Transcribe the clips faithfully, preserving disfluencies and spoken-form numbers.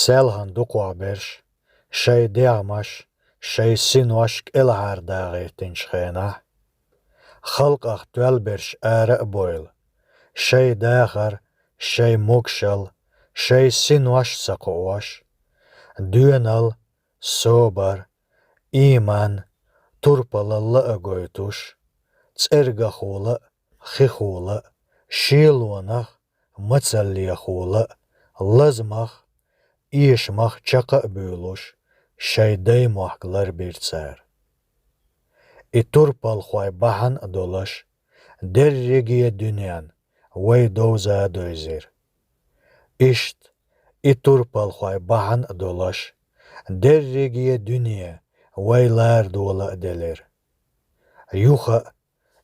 Селхана дукхагӀберш шоай дегӀамаш, шоай синош кӀелхьардагӀийтинчу хенахь, халкъах тоьлла берш ара а бойла, шоай дахар, шоай могушалла, шоай синош а ца кхоош, доьналла, собар, ийман, турпалалла а гойтуш, цӀергахула а, хихула а, шелонах а, мацаллехула а, лазамах а, эшамах а чекх а буьйлуш, шоай даймохк ларбира цара. И турпалхой бахьана а долуш, дерриге дуьненна вай довза а довзийра. Иштта, и турпалхой бахьана а долуш, дерриге дуьне вай лардола а делира. Юха а,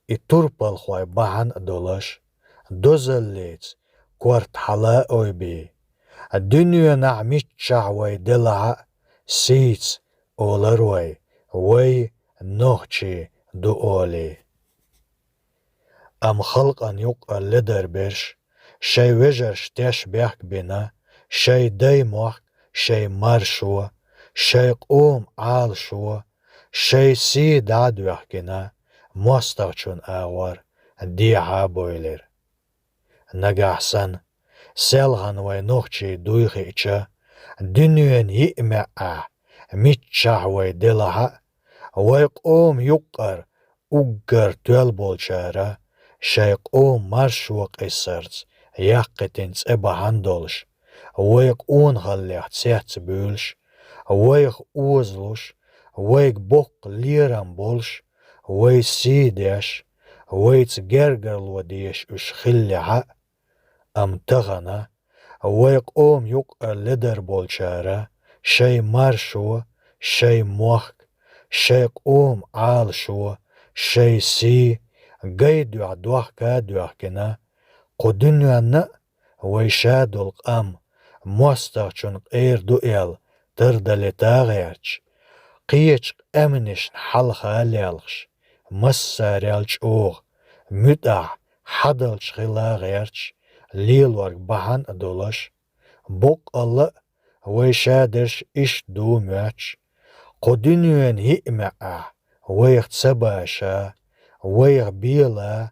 и турпалхой бахьана а долуш, дозаллица корта хьала а ойбий, дуьненахь миччахь вай делахь а, сийца олура вай, вай нохчий ду олий. Амма халкъана юккъара ледарберш, шоай вежарш тешнабехк бина, шоай даймохк, шоай маршо, шоай къоман Ӏалашо, шоай сий дӀа а доьхкина, мостагӀчун агӀор дехьа а бойлира. Нагахь санна, селхана вай нохчий дуй хиъча, дуьненан йиъ маьӀӀехь миччахь вай делахь а, вай къоман юккъара уггар тоьлла болчара шоай къоман маршо къиссарца яккхийтина цӀе бахьана долуш, вай къонахаллех цецбуьйлуш, вайх озалуш, вайга боккха лерам болуш, вай сий деш, вайца гергарло дезаш уьш хиллехь а, амма тахана вай къоман юккъара ледар болчара шоай маршо, шоай мохк, шоай къоман Ӏалашо, шоай сий гайдоьхь дохка а доьхкина, кху дуьненна а вай ша долу къам мостагӀчун къера ду аьлла тардалийта а гӀерташ, кхечу къаьмнашна хьалха а лелхаш, массарел чӀогӀа, муьтӀахь, хьадалча хила а гӀерташ лелорг бахьана а долуш, боккъалла а вай ша дерш иштта ду моьттуш, кху дуьненан йиъ маьӀӀехь вайх ца баша, вайх бела,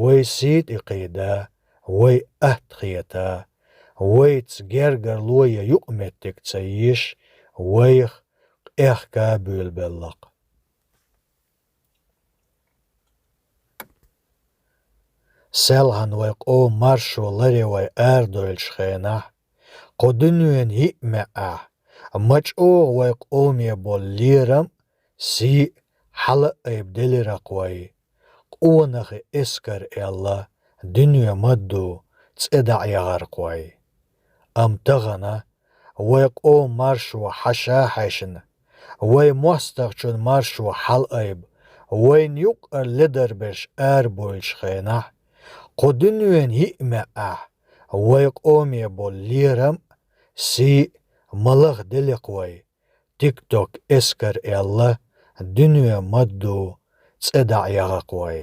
вай сий тӀе кхийда, вай атта хета, вайца гергарло я юкъаметтиг ца езаш, вайх къехка а буьйлабелла-кх. Селхана вай къоман маршо ларъян вай арадевллачу хенахь, кху дуьненан йиъ маьӀӀехь ма чӀогӀа вай къоме болу лерам а, сий а хьала а айбаделира-кх вай, къонахий эскар аьлла, дуьне ма-дду, цӀе дӀа а яхара-кх вай. Амма тахана вай къоман маршо хьаша а хьаьшна, вай мостагӀчун маршо хьалаайба, вайна юккъара ледарберш арабевллачу хенахь, кху дуьненан йиъ маьӀӀехь вай къоме болу лерам а, сий а ма лахделла-кх вай, тикток эскар аьлла, дуьне ма-дду, цӀе дӀа а яха-кх вай.